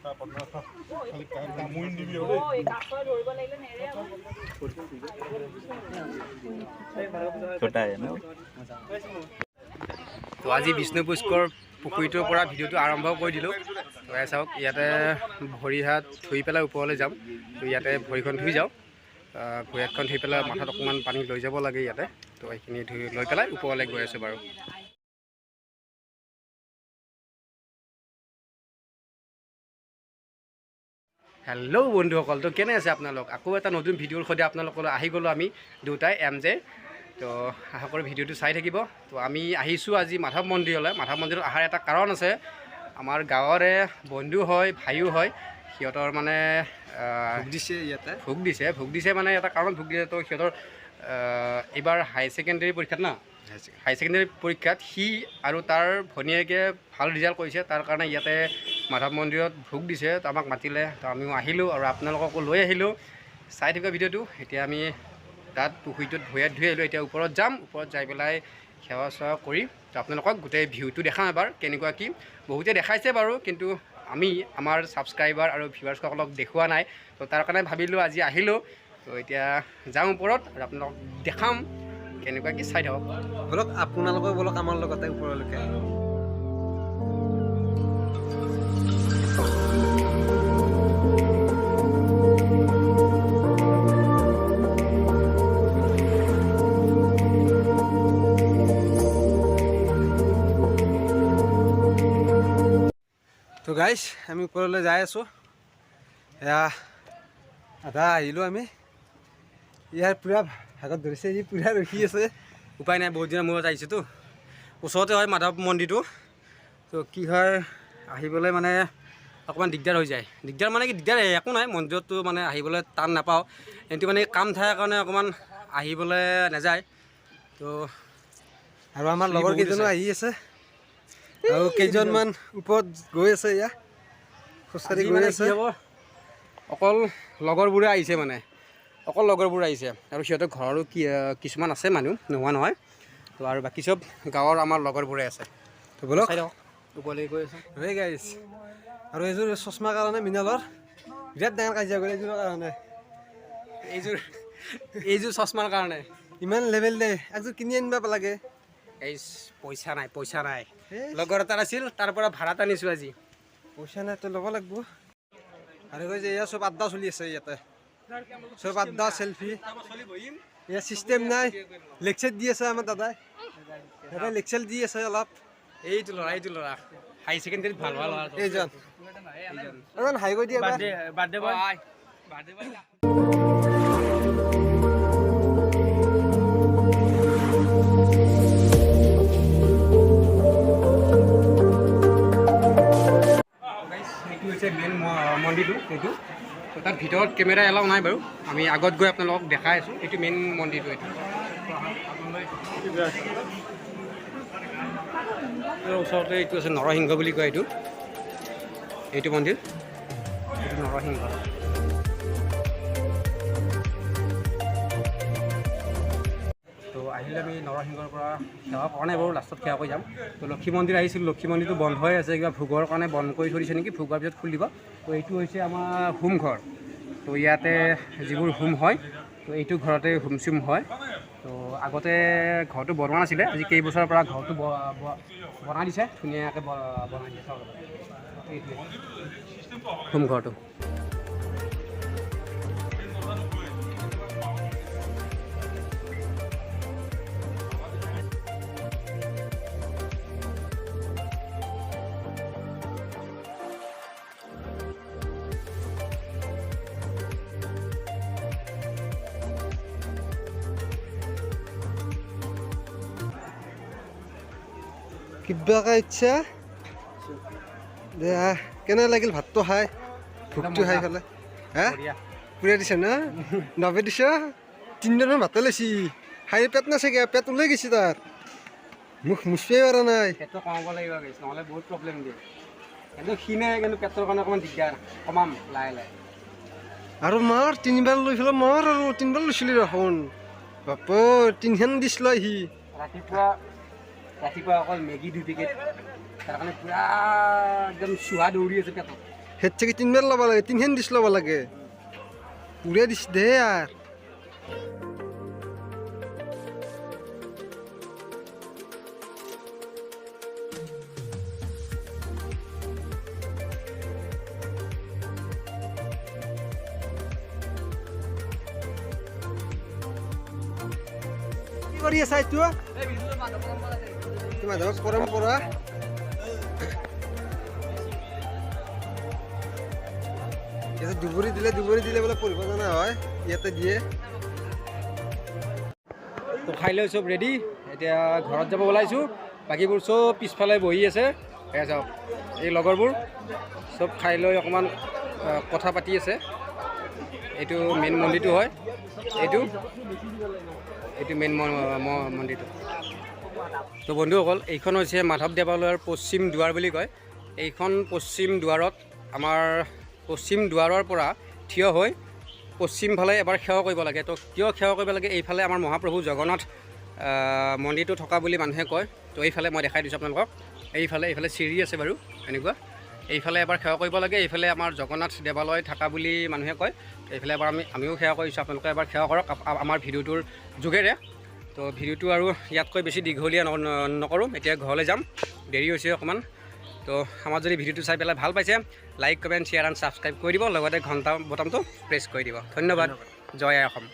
তো আজি বিষ্ণু পুষ্কৰ পুখুৰীটোৰ পৰা ভিডিঅ'টো আৰম্ভ কৰি দিলোঁ। তো এয়া চাওক, ইয়াতে ভৰি হাত ধুই পেলাই ওপৰলৈ যাম। তো ইয়াতে ভৰিখন ধুই যাওঁ, ভৰি হাতখন ধুই পেলাই মাথাত অকণমান পানী লৈ যাব লাগে ইয়াতে। তো এইখিনি ধুই লৈ পেলাই ওপৰলৈ গৈ আছোঁ বাৰু। হেল্ল' বন্ধুসকল, তো কেনে আছে আপোনালোক? আকৌ এটা নতুন ভিডিঅ'ৰ সৈতে আপোনালোকলৈ আহি গ'লোঁ আমি দুটাই এম জে। তো আশা কৰোঁ ভিডিঅ'টো চাই থাকিব। তো আমি আহিছোঁ আজি মাধৱ মন্দিৰলৈ। মাধৱ মন্দিৰত অহাৰ এটা কাৰণ আছে, আমাৰ গাঁৱৰে বন্ধু হয়, ভাইও হয়, সিহঁতৰ মানে ভোগ দিছে ইয়াতে। ভোগ দিছে, ভোগ দিছে মানে এটা কাৰণত ভোগ দিছে। তো সিহঁতৰ এইবাৰ হাই ছেকেণ্ডেৰী পৰীক্ষাত না, হাই ছেকেণ্ডেৰী পৰীক্ষাত সি আৰু তাৰ ভনীয়েকে ভাল ৰিজাল্ট কৰিছে, তাৰ কাৰণে ইয়াতে মাধৱ মন্দিৰত ভোগ দিছে। তো আমাক মাতিলে, তো আমিও আহিলোঁ আৰু আপোনালোককো লৈ আহিলোঁ। চাই থকা ভিডিঅ'টো। এতিয়া আমি তাত পুখুৰীটোত ভৰি হাত ধুই আহিলোঁ, এতিয়া ওপৰত যাম। ওপৰত যাই পেলাই সেৱা চেৱা কৰি তো আপোনালোকক গোটেই ভিউটো দেখাম এবাৰ কেনেকুৱা কি। বহুতে দেখাইছে বাৰু, কিন্তু আমি আমাৰ ছাবস্ক্ৰাইবাৰ আৰু ভিউৱাৰ্ছসকলক দেখুওৱা নাই। তো তাৰ কাৰণে ভাবিলোঁ আজি আহিলোঁ। তো এতিয়া যাওঁ ওপৰত আৰু আপোনালোকক দেখাম কেনেকুৱা কি, চাই থাকক। বলক আপোনালোকে, বলক আমাৰ লগতে ওপৰলৈকে। তো গাইছ, আমি ওপৰলৈ যাই আছোঁ। এয়া আধা আহিলোঁ আমি। ইয়াৰ পূৰা ভাগত ধৰিছে, ই পূৰা ৰখি আছে। উপায় নাই, বহুত দিনৰ মূৰত আহিছোঁতো। ওচৰতে হয় মাধৱ মন্দিৰটো। তো কি হয়, আহিবলৈ মানে অকণমান দিগদাৰ হৈ যায়। দিগদাৰ মানে কি, দিগদাৰ একো নাই, মন্দিৰততো মানে আহিবলৈ টান নাপাওঁ, কিন্তু মানে কাম থকাৰ কাৰণে অকণমান আহিবলৈ নাযায়। তো আৰু আমাৰ চুলি লগৰ বহুত কেইজনো আছে। আহি আছে আৰু কেইজনমান ওপৰত গৈ আছে, এয়া খোজকাঢ়ি আজি গৈ মানে আছে। কি হ'ব, অকল লগৰবোৰে আহিছে, মানে অকল লগৰবোৰ আহিছে আৰু সিহঁতৰ ঘৰৰো কি কিছুমান আছে মানুহ নোহোৱা নহয়। তো আৰু বাকী চব গাঁৱৰ আমাৰ লগৰবোৰে আছে। তো বলক চাই থাকক, ওপৰলৈ গৈ আছোঁ। হে গাইছ, আৰু এইযোৰ চশমাৰ কাৰণে মৃণালৰ বিৰাট ডাঙৰ কাজিয়া কৰে এইযোৰৰ কাৰণে। এইযোৰ চশমাৰ কাৰণে ইমান লেভেল দে, একযোৰ কিনি আনিব লাগে। এই পইচা নাই, পইচা নাই। এই লগৰ এটাৰ আছিল, তাৰ পৰা ভাড়াত আনিছোঁ আজি। পইচা নাই তো ল'ব লাগিব। আৰু কৈছে এয়া চব আড্ডা চলি আছে ইয়াতে, চব আড্ডা চেলফি। ইয়াত চিষ্টেম নাই, লেকচাৰ দি আছে আমাৰ দাদাই, দাদাই লেকচাৰ দি আছে অলপ। এইটো ল'ৰা, এইটো ল'ৰা হাই ছেকেণ্ডেৰীত ভাল ভাল ল'ৰা। এইজন এজন হাই কৰি দিয়ে এবাৰ। বাৰ্থডে বয়। সেইটো হৈছে মেইন মন্দিৰটো এইটো। তো তাত ভিতৰত কেমেৰা এলাও নাই বাৰু, আমি আগত গৈ আপোনালোকক দেখাই আছোঁ। এইটো মেইন মন্দিৰটো এইটো। ইয়াৰ ওচৰতে এইটো আছে নৰসিংহ বুলি কয় এইটো, এইটো মন্দিৰ, এইটো নৰসিংহ। তো আহিলে আমি নৰসিংহৰ পৰা সেৱা কৰা নাই বাৰু, লাষ্টত সেৱা কৰি যাম। তো লক্ষী মন্দিৰ আহিছিলোঁ, লক্ষী মন্দিৰটো বন্ধ হৈ আছে, কিবা ভোগৰ কাৰণে বন্ধ কৰি থৈ দিছে নেকি, ভোগ হোৱাৰ পিছত খুলিব। তো এইটো হৈছে আমাৰ হোম ঘৰ। তো ইয়াতে যিবোৰ হোম হয়, তো এইটো ঘৰতে হোম চোম হয়। তো আগতে ঘৰটো বনোৱা নাছিলে, আজি কেইবছৰৰ পৰা ঘৰটো বনাই দিছে, ধুনীয়াকৈ বনাই দিছে। চাওক এইটোৱে হোম ঘৰটো। কিবাকে ইচ্ছা দে, কেনে লাগিল ভাতটো খাই, ভোগটো খাই পেলাই? হা বঢ়িয়া। পুৰা দিছে না নবে দিছ, তিনিজনৰ ভাতে লৈছি খাই পেট নাচাগে, পেট ওলাই গৈছে তাৰ, মুখ মুচিবই পৰা নাই। পেটটো কমাব লাগিব গাইছ, নহ'লে বহুত প্ৰব্লেম দিয়ে। কিন্তু ক্ষীণে, কিন্তু পেটৰ কাৰণে অকণমান দিগদাৰ, কমাম লাহে লাহে। আৰু মাৰ তিনিবাৰ লৈ পেলাই মাৰ, আৰু তিনিবাৰ লৈছিলি দেখোন বাপ, তিনিখন দিছিল সি। ৰাতিপুৱা অকল মেগী 2 পেকেট, তাৰ কাৰণে পূৰা একদম চুহা দৌৰি আছে পেটত। হেড চেকি তিনবাৰ ল'ব লাগে, তিনহেন দিছ ল'ব লাগে, উৰে দিছ দে আৰ। কি কৰি আছা এইটো? মাধৱ পৰম্পৰা। ইয়াতে দুবৰি দিলে, দুবৰি দিলে বোলে পঢ়িব জনা হয়, ইয়াতে দিয়ে। তো খাই লৈ চব ৰেডি, এতিয়া ঘৰত যাব ওলাইছোঁ। বাকীবোৰ চব পিছফালে বহি আছে। এয়া চাওক, এই লগৰবোৰ চব খাই লৈ অকণমান কথা পাতি আছে। এইটো মেইন মন্দিৰটো হয়, এইটো এইটো মেইন মন্দিৰটো। তো বন্ধুসকল, এইখন হৈছে মাধৱ দেৱালয়ৰ পশ্চিম দুৱাৰ বুলি কয়। এইখন পশ্চিম দুৱাৰত, আমাৰ পশ্চিম দুৱাৰৰ পৰা থিয় হৈ পশ্চিম ফালে এবাৰ সেৱা কৰিব লাগে। তো কিয় সেৱা কৰিব লাগে? এইফালে আমাৰ মহাপ্ৰভু জগন্নাথ মন্দিৰটো থকা বুলি মানুহে কয়। তো এইফালে মই দেখাই দিছোঁ আপোনালোকক, এইফালে চিৰি আছে বাৰু এনেকুৱা। এইফালে এবাৰ সেৱা কৰিব লাগে, এইফালে আমাৰ জগন্নাথ দেৱালয় থকা বুলি মানুহে কয়। এইফালে এবাৰ আমিও সেৱা কৰিছোঁ, আপোনালোকে এবাৰ সেৱা কৰক আমাৰ ভিডিঅ'টোৰ যোগেৰে। তো ভিডিঅ'টো আৰু ইয়াতকৈ বেছি দীঘলীয়া নকৰোঁ, এতিয়া ঘৰলৈ যাম, দেৰি হৈছে অকণমান। তো আমাৰ যদি ভিডিঅ'টো চাই পেলাই ভাল পাইছে, like, comment, share and subscribe কৰি দিব, লগতে ঘণ্টা বটামটো প্ৰেছ কৰি দিব। ধন্যবাদ, জয় আই অসম।